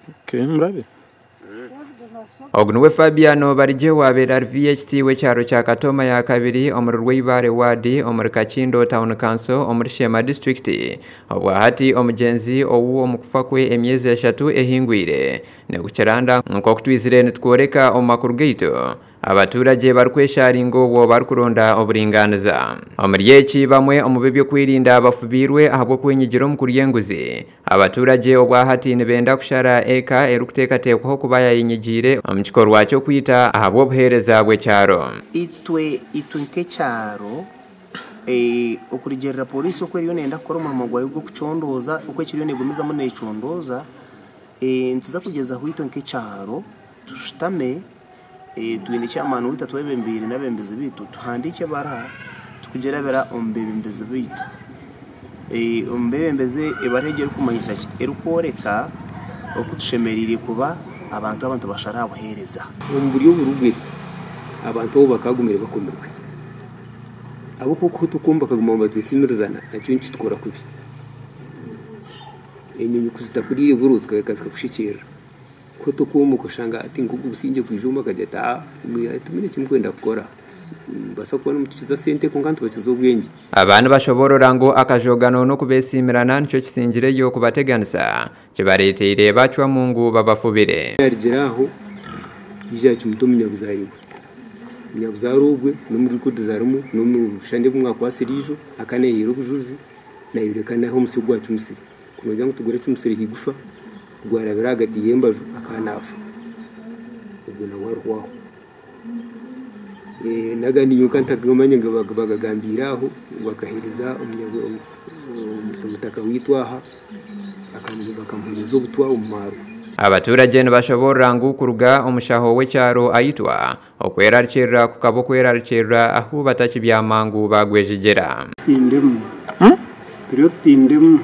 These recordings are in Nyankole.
Okay, murabe. Ogu niwe Fabiano Barigye owabaire ari VHT w'ekyaro kya Katooma ya kabiri omuri Rweibare ward omuri Kakindo Town Council omuri Sheema disiturikiti. Obwahati omugyenzi ou omu kufa kwe emyezi eshatu ehingwire nikukiranda nk'oku twizire nitworeka omu makuru gaitu. Abaturage barikwesharinga obwo barikuronda oburingaaniza. Omuri eki, bamwe omu b'eby'okwerinda bafubiirwe ahabw'okwenyigira omu kurya enguzi. Abaturage obwahati nibenda kushara eka erikuteekateekwaho kuba yayenyigiire omu kikorwa ky'okwita ahabw'obuheereza bw'ekyaro. Itwe itwe nk'ekyaro okurugiirira pooriisi oku eriyo neeyenda kukora omurimo gwayo gw'okucondooza oku ekiriyo neegumizamu neecondooza, nituza kugyezaho itwe nk'ekyaro tushutame twine chairman waitu atwebembeire n'abeebembezi baitu tuhandiike ebaruha tukugirabira omu beebembezi baitu. Omu beebembezi ebaruha egyo erikumanyisa ki? Erikworeka oku tushemereire kuba abantu aba nitubashara aha buheereza. Omu buryo oburugire, abantu abo bakaagumire bakomirwe. Ahabw'okuba okuhuta oku bakaguma nibatwesiimirizana nakyo nikitukora kubi. Enyonyi ku zitakuriire buro zikagaruka zikakushekyerera. Kuhuta okwoma okashanga hati nk'ogu obusingye bwija omu akagira ati aa imwe timwine eki murikwenda kukora. Nimubaasa kuba nimutukiza sente kwonka nitubakiza obwengye. Aba nibashoboorora ngu akajogano n'okubeesiimirana nikyo kisingireyo kubateganisa, kibareeteire bacwamu ngu babafubire. Yarugira aho yaija yakimuta omunyabuzaare we. Omunyabuzaare ogwe n'omu records arimu n'omu bishushani ebi mwakwatsire ijo akaba nayeheera obujuzi nayoreka n'ahu omusyo gwakimusire. Ku noogira ngu tugure ekimusire haigufa gwarabira ahagati y'embaju akaba naafa. Ogwo nawe arihwaho. N'agandi nyowe nka ntagamanya bagagambiire aho bakaheereza omutaka waitu aha bakamuheereza obutwa omu marwa. Abaturage nibashoboorora ngu kuruga omushaho w'ekyaro aitwa, okwerarikirira kukaba okwerarikirira ahu batakibyama ngu bagwejegyera. Tutindemu. Turiyo tutindemu.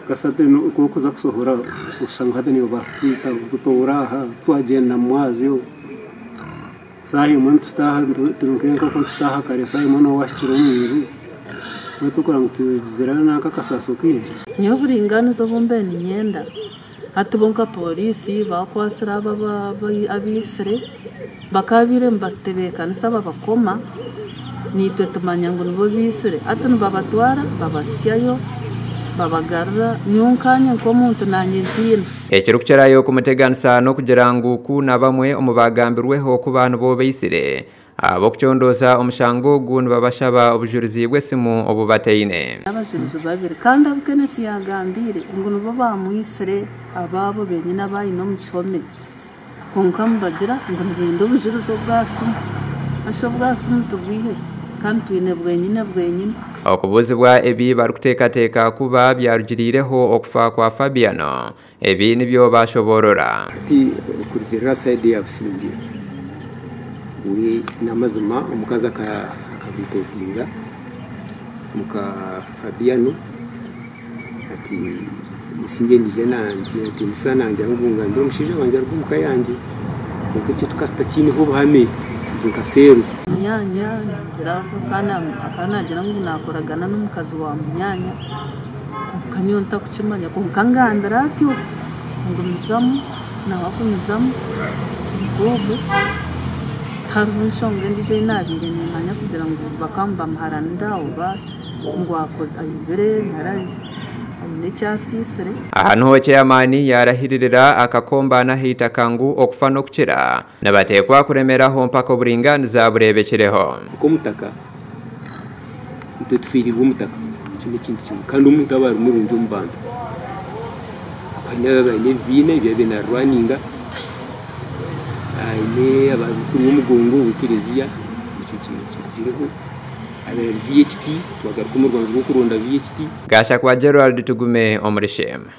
Kasate ku orikuza kushohora oshusha ngu hati niiwe baakukwita ngu tutoore aha twagyenda omu mwazyo. Shaaha emwe nitutaaha turi nk'enkoko nitutaaha kare shaaha emwe nooba waahikire omu nju. Mbwenu turikureeba ngu tugizire n'akakasaasi kaingi. Nyowe oburingaaniza obu mbaire niinyenda hati bo nka pooriisi baakwatsire abo abaitsire bakaabaire nibatebeekanisa babakoma naitwe tumanya ngu nibo baitsire. Hati nibabatwara babahitsyayo babagarura nyowe nkaanye nk'omuntu naanye ntiina. Ekirikukirayo kumuteganisa n'okugira ngu ku na bamwe omu baagambirweho kuba nibo baitsire ab'okucondooza omushango ogu nibabashaba obujurizi bw'esimu obu bataine. Abajurizi babiri kandi abu Kenneth yaagambiire ngu nibo baamwitsire abaabo benyine abu aine omu kihome kwonka nibagira ngu nibenda obujurizi obwa simu. Hashi obwa simu tubwihe kandi twine bwenyine bwenyine. Okubuuzibwa ebi barikuteekateeka kuba byarugiriireho okufa kwa Fabiano, ebi nibyo bashoboorora. Hati okurugiirira aha sayidi ya Busingye, we n'amazima omukazi akaripotinga muka Fabiano ati Busingye naija nantiinisa nangira ngu ngambire omushaija wangye aruge omuka yangye kwonka ekyo tukaba tutakiineho obuhame nka seeru. Munyaanya akaba naagira ngu naakoragana n'omukazi wa munyaanya kwonka nyowe ntakukimanya kwonka angambira atyo ngumizamu nawe agumizamu nk'obwo tihariho nshonga endiijo ei naabaire niimanya kugira ngu bakaba nibamuharanira oba ngu aibire nari aine eki asiisire. Aha niho Chairman yaarahiririra akakomba n'ahaitaka ngu okufa n'okukira nibateekwa kuremeraho mpaka oburingaaniza bureebekireho. Nk'omutaka, itwe tufiirirwe omutaka, ekyo n'ekintu kimwe. Kandi omuntu aba ari murungi omu bantu. Haine abaine ebibiina ebi abaire naarwaninga, haine abarikukuru b'omugongo w'ekereziya, ekyo kirugireho. Abaire ari VHT, twagaruka omu rubaju rw'okuronda VHT. Gashakwa Gerald Tugume omuri Sheema.